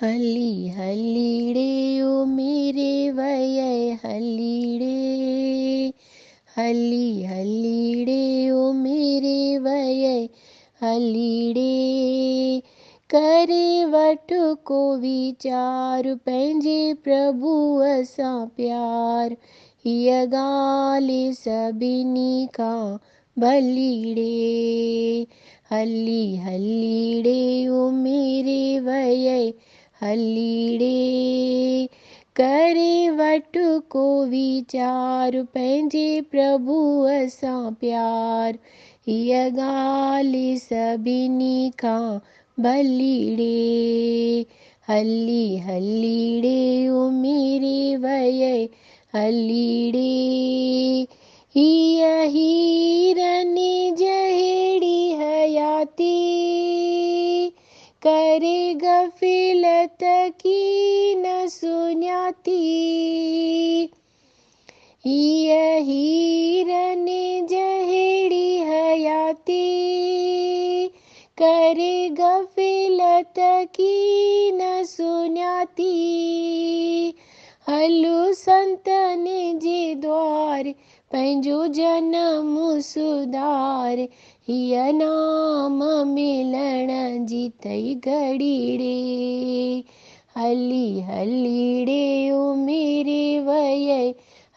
هلي هلي ڙي او ميري ويئي هلي ڙي، هلي هلي ڙي او ميري ويئي هلي ڙي. ڪري وٺ ڪو ويچار، پنهنجي پرڀوءَ سان پيار، هيءَ ڳالهه سڀني کان ڀلي ڙي. هلي هلي ڙي او ميري ويئي هلي ڙي. ڪري وٺ ڪو ويچار، پنهنجي پرڀوءَ سان پيار، هيءَ ڳالهه سڀني کان ڀلي ڙي. هلي هلي ڙي او ميري ويئي هلي ڙي. هيءَ هيرن جهڙي حياتي، ڪري غفلت ڪي نه سڃاتي. هيءَ هيرن جهڙي حياتي، ڪري غفلت ڪي نه سڃاتي. هلو سنتن جي دوار، پنهنجو جنم سڌار، هيءَ نام ملڻ جي اٿئي گهڙي ڙي. هلي هلي ڙي او ميري ويئي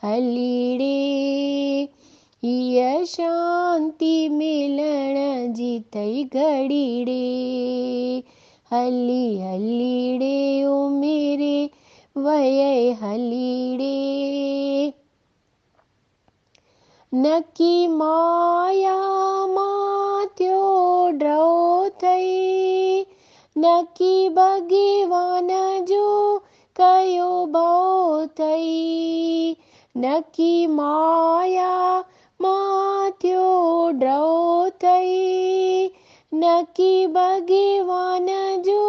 هلي ڙي. هيءَ شانتي ملڻ جي اٿئي گهڙي ڙي. هلي هلي ڙي او ميري ويئي هلي ڙي. نڪي مايا مان ٿيو ڊرو اٿئي، نڪي ڀڳوان جو ڪيو ڀؤ اٿئي. نڪي مايا مان ٿيو ڊرو اٿئي، نڪي ڀڳوان جو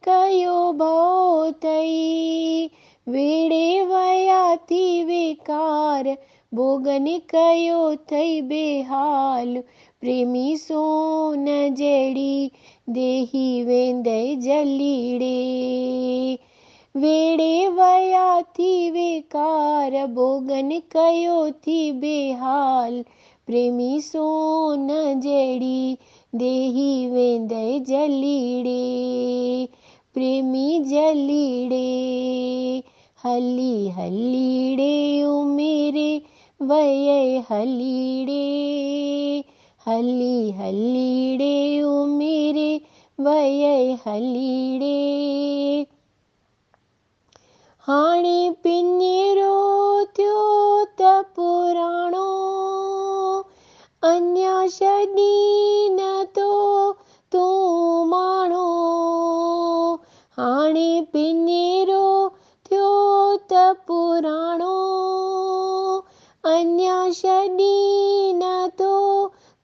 ڪيو ڀؤ اٿئي. ويڙي ويا ٿي ويڪار، ڀوڳن ڪيو اٿئي بيحال، پريمي سون جهڙي ديهي ويندئي جلي ڙي. ويڙي ويا ٿي ويڪار، ڀوڳن ڪيو ٿي بيحال، پريمي سون جهڙي ديهي ويندئي جلي ڙي. پريمي جلي ڙي. هلي هلي ڙي او ميري ويئي هلي ڙي. هلي هلي ڙي او ميري ويئي هلي ڙي. هاڻي پڃرو ٿيو ته پراڻو، اڃا ڇڏي نه ٿو تون ماڻو. هاڻي پڃرو ٿيو ته پراڻو، اڃا ڇڏي نه ٿو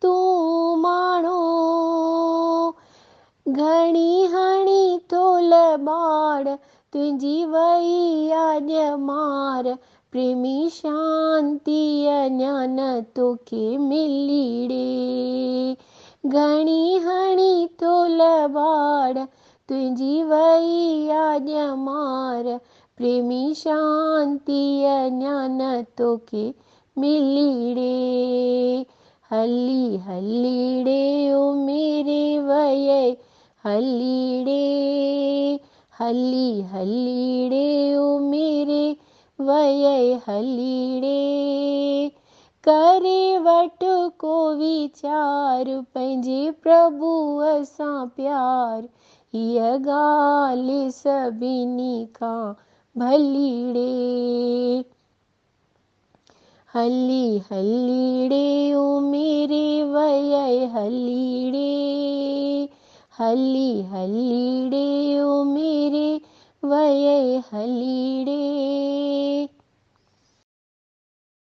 تون ماڻو. گهڻي هڻي ٿو لٻاڙ، تنهنجي وئي آ ڄمار، پريمي شانتي اڃا نه توکي ملي ڙي. گهڻي هڻي ٿو لٻاڙ، تنهنجي وئي آ ڄمار، پريمي شانتي اڃا نه توکي ملي ڙي. هلي هلي ڙي او ميري ويئي هلي ڙي. هلي هلي ڙي او ميري ويئي هلي ڙي. ڪري وٺ ڪو ويچار، پنهنجي پرڀوءَ سان پيار، هيءَ ڳالهه سڀني کان ڀلي ڙي. هلي هلي ڙي او ميري ويئي هلي ڙي. هلي هلي ڙي او ميري ويئي هلي ڙي.